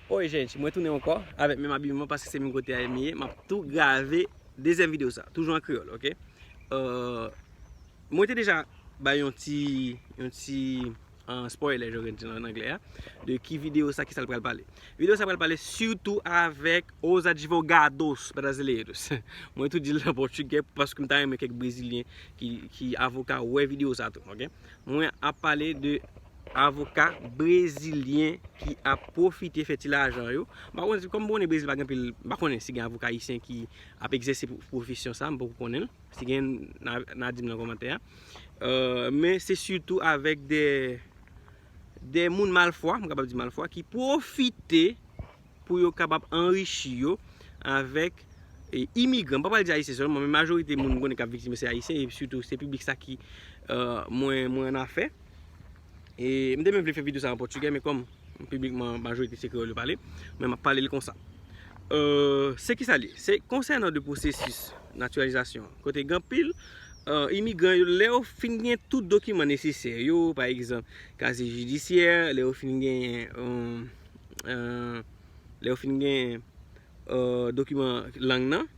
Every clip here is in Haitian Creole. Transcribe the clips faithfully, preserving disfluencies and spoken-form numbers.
Oy, jènti, mwen tounen ankò avèk menm abiman paske se menm kote a m ye. M ap tou grave dezyèm videyo sa, toujou an kreyòl, oke? Euh, mwen te deja bay yon ti, yon ti, euh, spoiler, jan yo di an anglè a, de ki videyo sa, ki sa l pral pale. Videyo sa pral pale sitou avèk os advogados brasileiros. Mwen tou di l an pòtigè paske m ta renmen kèk brezilyen ki, ki avoka wè videyo sa tou, oke? Mwen ap pale de avoka brezilyen ki ap pwofite fè ti lajan yo. M pa konnen, kòm m konnen Brezil pa gen anpil, m pa konnen si gen avoka ayisyen ki ap egzèse pwo-, pwofesyon sa, m poko konnen l. Si gen, n a, n a di m nan kòmantè a. Euh, men se sitou avèk de, de moun malfwa, m kapab di malfwa, ki pwofite pou yo kapab anrichi yo avèk, e, imigran. M pa pral di ayisyen sèlman, men majorite moun m konnen k ap viktim yo se ayisyen, e sitou se piblik sa ki, euh, mwen, mwen an afè. E m te menm vle fè videyo sa an pòtigè, men kòm piblik mwen majorite se kreyòl yo pale, men m ap pale l konsa. Euh, se ki sa l ye? Se konsènan de pwosesis natiralizasyon an. Kote gen anpil, euh, imigran yo, lè yo fin gen tout dokiman nesesè yo, pa egzanp, kazye jidisyè, lè yo fin gen, euh, euh, lè yo fin gen, euh, dokiman lang nan,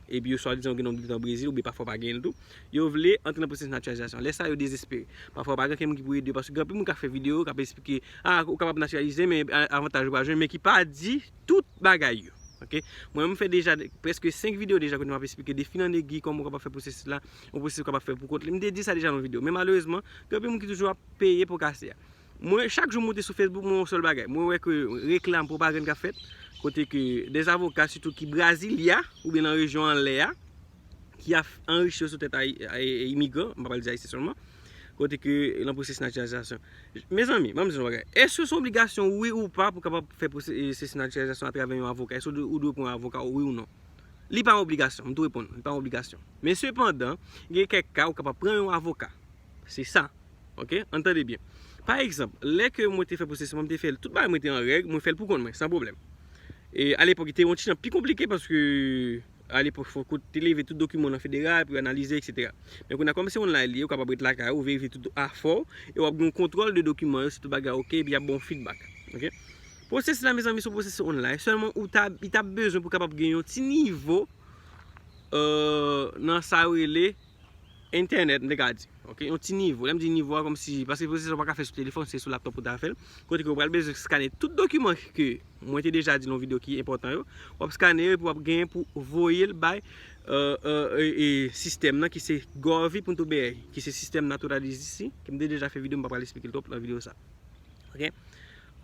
epi yo swadizan yo gen yon biten Brezil, oubyen pafwa pa genyen l tou, yo vle antre nan pwosesis natiralizasyon. Lè sa yo dezespere. Pafwa pa gen kenn moun ki pou ede yo, paske gen anpil moun k ap fè videyo, k ap eksplike, ah, ou kapab natiralize, men a-, avantaj ou pral jwenn, men ki pa di tout bagay yo. Oke? Mwen, m fè deja de-, prèske senk videyo deja kote m ap eksplike de fil an egui kòman ou kapab fè pwosesis la, yon pwosesis ou kapab fè pou kont li. M te di sa deja nan yon videyo, men malerezman, gen anpil moun ki toujou ap peye po kase a. Mwen, chak jou m moute sou Facebook, mwen wè yon sèl bagay. Mwen wè ke reklam, pwopagann k ap fèt, kote ke de avoka, sitou ki Brasilia, oubyen nan rejyon anlè a, ki ap anrichi yo sou tèt a, a, a imigran, m pa pral di ayisyen sèlman, kote ke nan pwosesis natiralizasyon. Mezanmi, ban m di nou bagay. Èske se yon obligasyon, wi ou pa, pou kapab fè pwose-, e, pwosesis natiralizasyon atravè yon avoka? Èske ou dwe, ou dwe pran yon avoka, wi ou non? Li pa yon obligasyon, m tou reponn, li pa yon obligasyon. Men sepandan, gen kèk ka, ou kapab pran yon avoka. Se sa. Oke? Ann tande byen. Pa egzanp, lè ke mwen te fè pwosesis mwen, mwen te fè l, tout bagay mwen te an règ, mwen fè l pou kont mwen, san pwoblèm. E alepòk, li te yon ti jan pi konplike paske alepòk, fòk ou te leve tout dokiman nan federal pou yo analize, etsetera. Men kounye a, kòm se online li ye, ou kapab ret lakay ou, verifye tout afè w, e w ap gen yon kontwòl de dokiman yo, si tout bagay oke, epi y ap ba w feedback. Oke? Pwosesis la, mezanmi, se yon pwosesis online. Sèlman, ou ta, li t ap bezwen pou kapab gen yon ti nivo, euh, nan sa yo rele entènèt, m te ka di. Oke, yon ti nivo. Lè m di nivo a, kòmsi, paske pwosesis la ou pa ka fè sou telefòn, se sou laptop ou ta fè l. Kote ke ou pral bezwen skane tout dokiman ke mwen te deja di nan yon videyo ki enpòtan yo. W ap skane yo epi w ap genyen pou voye l bay, euh, euh, e, e, sistèm nan ki se govi punto B R, ki se sistèm Naturalize-se, ke m te deja fè videyo, m pa pral eksplike l twòp nan videyo sa. Oke?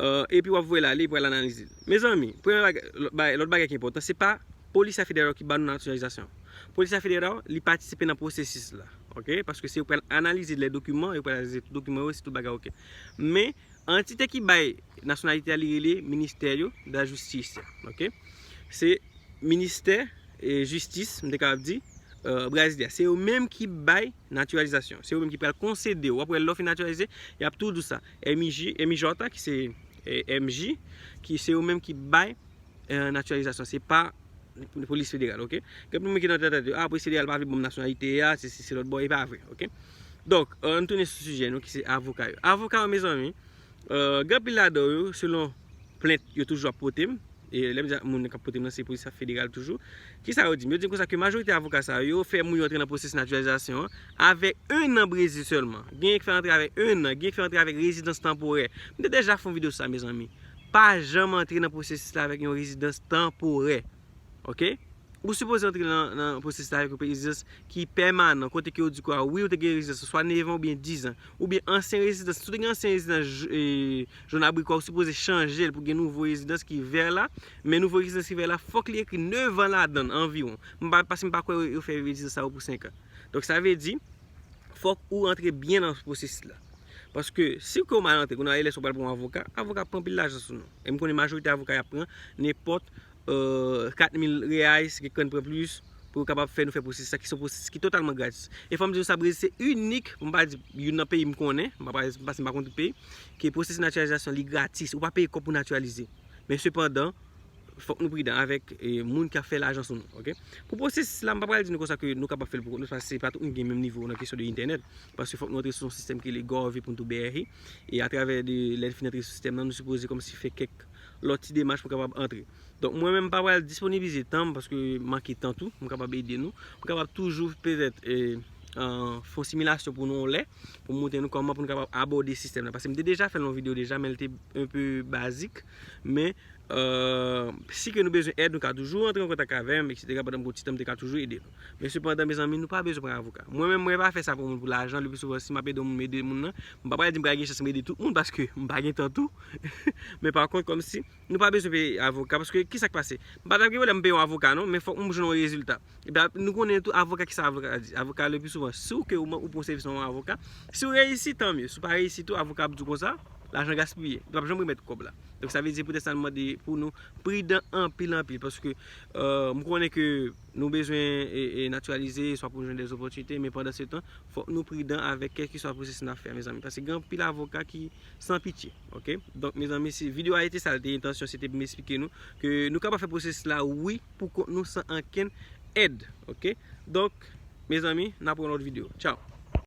Euh, epi w ap voye l ale, li pral analize l. Mezanmi, premye bagay, lòt bagay, lòt bagay ki enpòtan, se pa Polícia Federal ki ba nou natiralizasyon. Polícia Federal, li patisipe nan pwosesis la. Oke? Paske se yo pral analize lè dokiman, yo pral analize tout dokiman yo, si tout bagay oke. Men, antite ki bay nasyonalite a, li rele Ministério da Justiça. Oke? Se ministè, e, jistis, m te kapab di, euh, Brasilia. Se yo menm ki bay natiralizasyon. Se yo menm ki pral konsede w. W ap wè lè w fin natiralize, y ap tou di w sa. M I J, M I J, ki se, e, M J, ki se yo menm ki bay, e, natiralizasyon. Se pa polis federal, oke? Gen moun ki nan tèt yo, ah, polis federal pa vle ban m nasyonalite a, se, se, se lòt bò, e pa vre, oke? Donk, euh, ann tounen sou sijè nou ki se avoka yo. Avoka yo, mezanmi, euh, gen anpil ladan yo, selon plent yo toujou ap pote m, e lè m di moun k ap pote m nan, se polis federal toujou. Kisa yo di m? Yo di m konsa ke majorite avoka sa yo fè moun yo antre nan pwosesis natiralizasyon an avèk en an Brezil sèlman. Genyen ki fè antre avèk en an, genyen ki fè antre avèk rezidans tanporè. M te deja fè yon videyo sou sa, mezanmi. Pa janm antre nan pwosesis la avèk yon rezidans tanporè. Oke? Ou sipoze antre nan, nan pwosesis la avèk yon rezidans ki pèmanan, kote ke yo di ke, wi, ou te gen rezidans swa nèf an oubyen diz an, oubyen ansyen rezidans. Si w te gen ansyen rezidans j-, e, jòn abrikò, ou sipoze chanje l pou gen nouvo rezidans ki vè la. Men nouvo rezidans ki vè la, fòk li ekri nèf an ladan l anviwon. M pa, paske m pa kwè yo, yo fè rezidans sa yo pou senk an. Donk, sa vle di, fòk ou antre byen nan pwosesis la. Paske si ke w mal antre, kounye a, lè sa w pral pran yon avoka, avoka pran anpil lajan sou nou. E m konnen majorite avoka y ap pran nenpòt, euh, kat mil reais, gen kan pran plis, pou yo kapab fè nou fè pwosesis sa, ki se yon pwosesis ki totalman gratis. E fò m di nou sa, Brezil se inik, pou m pa di youn nan peyi m konnen, m pa, paske m pa konn tout peyi, ke pwosesis natiralizasyon li gratis, ou pa peye kòb pou natiralize. Men sepandan, Fòk nou pridan avèk e, moun k ap fè lajan sou nou, ok? Pou pwosesis la, m pa pral di nou konsa ke nou kapab fè l pou kont nou, paske se pa tout moun ki gen menm nivo nan kesyon de entènèt, paske fòk nou antre sou yon sistèm ki rele Gov e pou nou tou B R I, e atravè de lè n fin antre sou sistèm nan, nou sipoze kòmsi fè kèk lòt ti demach pou kapab antre. Donk mwen menm m pa pral disponibilize tan m paske m manke tan tou, m kapab ede nou, m kapab toujou petèt e, fè yon similasyon pou nou yon lè, pou montre nou kòman pou nou kapab abòde sistèm nan, paske m te deja fè yon videyo deja, men l te enpe bazik, men si ke nou bezwen èd, nou ka toujou antre an kontak avè m, etsetera. Pandan m gen ti tan, m te ka toujou ede nou. Men sepandan, mezanmi, nou pa bezwen pran avoka. Mwen menm, mwen pa fè sa pou moun pou lajan. Le pli souvan, si m ap ede moun, m ede moun nan, m pa pral di m pral gen chans m ede tout moun, paske m pa gen tan tou. Men pa kont, kòmsi nou pa bezwen peye avoka, paske ki sa k pase? M pa t ap gen pwoblèm m peye yon avoka non, men fòk m jwenn yon rezilta. Epi nou konnen tou avoka, ki sa avoka di? Avoka le pli souvan, si w ke ou pran sèvis yon avoka, si w reyisi, tan mye. Si w pa reyisi tou, avoka ap di w konsa, lajan gaspiye. Li p ap janm remèt kòb la. Donk sa vle di poutèt sa nou mande pou nou pridan anpil anpil, paske m konnen ke nou bezwen e, e, natiralize, swa pou nou jwenn de opòtinite, men pandan se tan, fòk nou pridan avèk kèlkeswa pwosesis n ap fè, mezanmi. Paske gen anpil avoka ki san pitye, ok? Donk, mezanmi, si videyo a rete sa l te entansyon, se te pou m eksplike nou ke nou kapab fè pwosesis la, wi, pou kont nou san ankenn èd, ok? Donk, mezanmi, n ap wè yon lòt videyo. Tchaw!